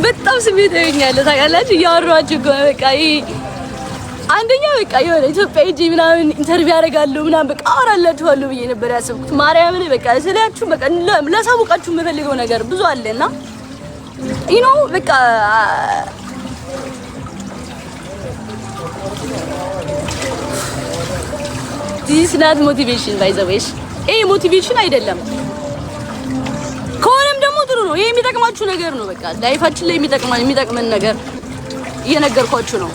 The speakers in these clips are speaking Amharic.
በጣም ስሜት ሆኛለሁ። ታውቃላችሁ፣ እያወራኋችሁ እኮ ነው። በቃ ይሄ አንደኛ በቃ የሆነ ኢትዮጵያ ሄጄ ምናምን interview ያደርጋለሁ ምናምን በቃ አወራላችኋለሁ ብዬ ነበር ያሰብኩት። ማርያምን በቃ ስላችሁ በቃ ላሳውቃችሁ የምፈልገው ነገር ብዙ አለና በቃ this not motivation, by the way። ይሄ motivation አይደለም። ከሆነም ደግሞ ጥሩ ነው። ይሄ የሚጠቅማችሁ ነገር ነው። በቃ life ኣችን ላይ የሚጠቅመን ነገር እየነገርኳችሁ ነው።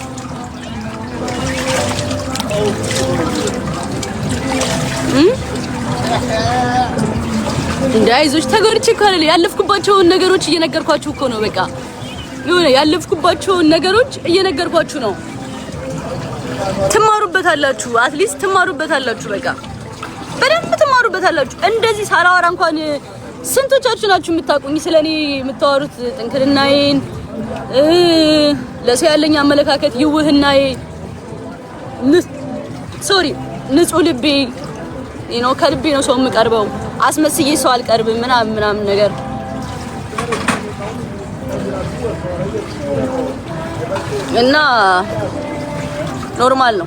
እንደ አይዞች ተጎድቼ እኮ አይደል፣ ያለፍኩባቸውን ነገሮች እየነገርኳችሁ እኮ ነው። በቃ የሆነ ያለፍኩባቸውን ነገሮች እየነገርኳችሁ ነው። ትማሩበታላችሁ፣ at least ትማሩበታላችሁ። በቃ በደንብ ትማሩበታላችሁ። እንደዚህ ሳላወራ እንኳን ስንቶቻችሁ ናችሁ የምታውቁኝ? ስለኔ የምታወሩት ጥንክርናዬን፣ ለሰው ያለኝ አመለካከት፣ የዋህናዬ፣ sorry፣ ንጹህ ልቤ ነው። ከልቤ ነው ሰው የምቀርበው። አስመስዬ ሰው አልቀርብም ምናምን ምናምን ነገር። እና normal ነው።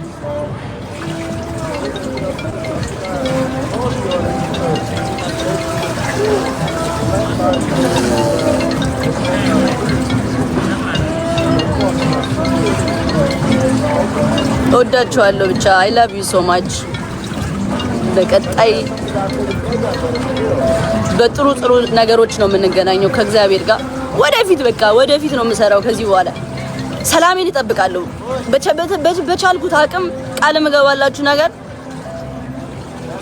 እወዳችኋለሁ። ብቻ I love you so much። በቀጣይ በጥሩ ጥሩ ነገሮች ነው የምንገናኘው ከእግዚአብሔር ጋር። ወደፊት በቃ ወደፊት ነው የምሰራው። ከዚህ በኋላ ሰላሜን እጠብቃለሁ። በቻልኩት አቅም ቃል የምገባላችሁ ነገር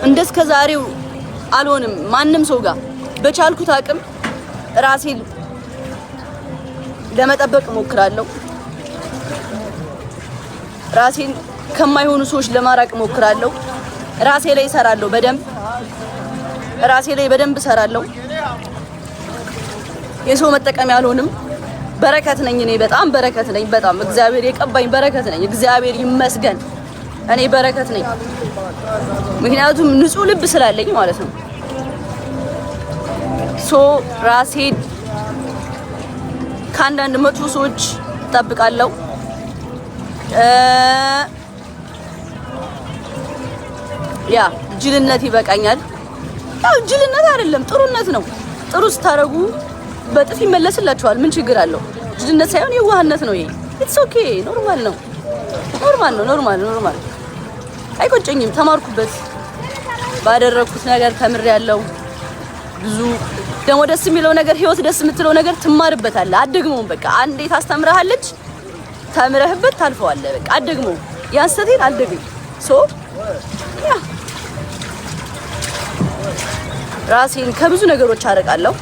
እንደስከ ዛሬው አልሆንም ማንም ሰው ጋር። በቻልኩት አቅም ራሴን ለመጠበቅ እሞክራለሁ። ራሴን ከማይሆኑ ሰዎች ለማራቅ እሞክራለሁ። ራሴ ላይ እሰራለሁ በደንብ፣ ራሴ ላይ በደንብ እሰራለሁ። የሰው መጠቀሚያ አልሆንም። በረከት ነኝ እኔ፣ በጣም በረከት ነኝ። በጣም እግዚአብሔር የቀባኝ በረከት ነኝ። እግዚአብሔር ይመስገን እኔ በረከት ነኝ። ምክንያቱም ንጹህ ልብ ስላለኝ ማለት ነው። So ራሴን ከአንዳንድ መጥፎ ሰዎች እጠብቃለሁ። Yeah፣ ጅልነት ይበቃኛል። ያው ጅልነት አይደለም፣ ጥሩነት ነው። ጥሩ ስታረጉ በጥፍ ይመለስላችኋል። ምን ችግር አለው? ጅልነት ሳይሆን የዋህነት ነው ይሄ። It's okay፣ normal ነው። Normal ነው። Normal፣ normal። አይቆጨኝም። ተማርኩበት። ባደረግኩት ነገር ተምሬያለሁ። ብዙ ደግሞ ደስ የሚለው ነገር፣ ህይወት ደስ የምትለው ነገር ትማርበታለህ። አትደግመውም። በቃ አንዴ ታስተምርሃለች፣ ተምረህበት ታልፈዋለህ። በቃ አትደግመውም። ያን ስህተቴን አልደግምም። So yeah፣ ራሴን ከብዙ ነገሮች አርቃለሁ።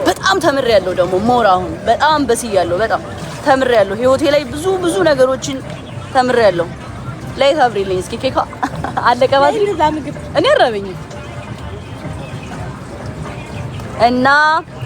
በጣም ተምሬያለሁ። ደግሞ more አሁን በጣም በስያለሁ። በጣም ተምሬያለሁ። ህይወቴ ላይ ብዙ ብዙ ነገሮችን ተምሬያለሁ። Light አብሪልኝ እስኪ። ኬኳ አለቀ። ባትሪ እኔ አራበኝም እና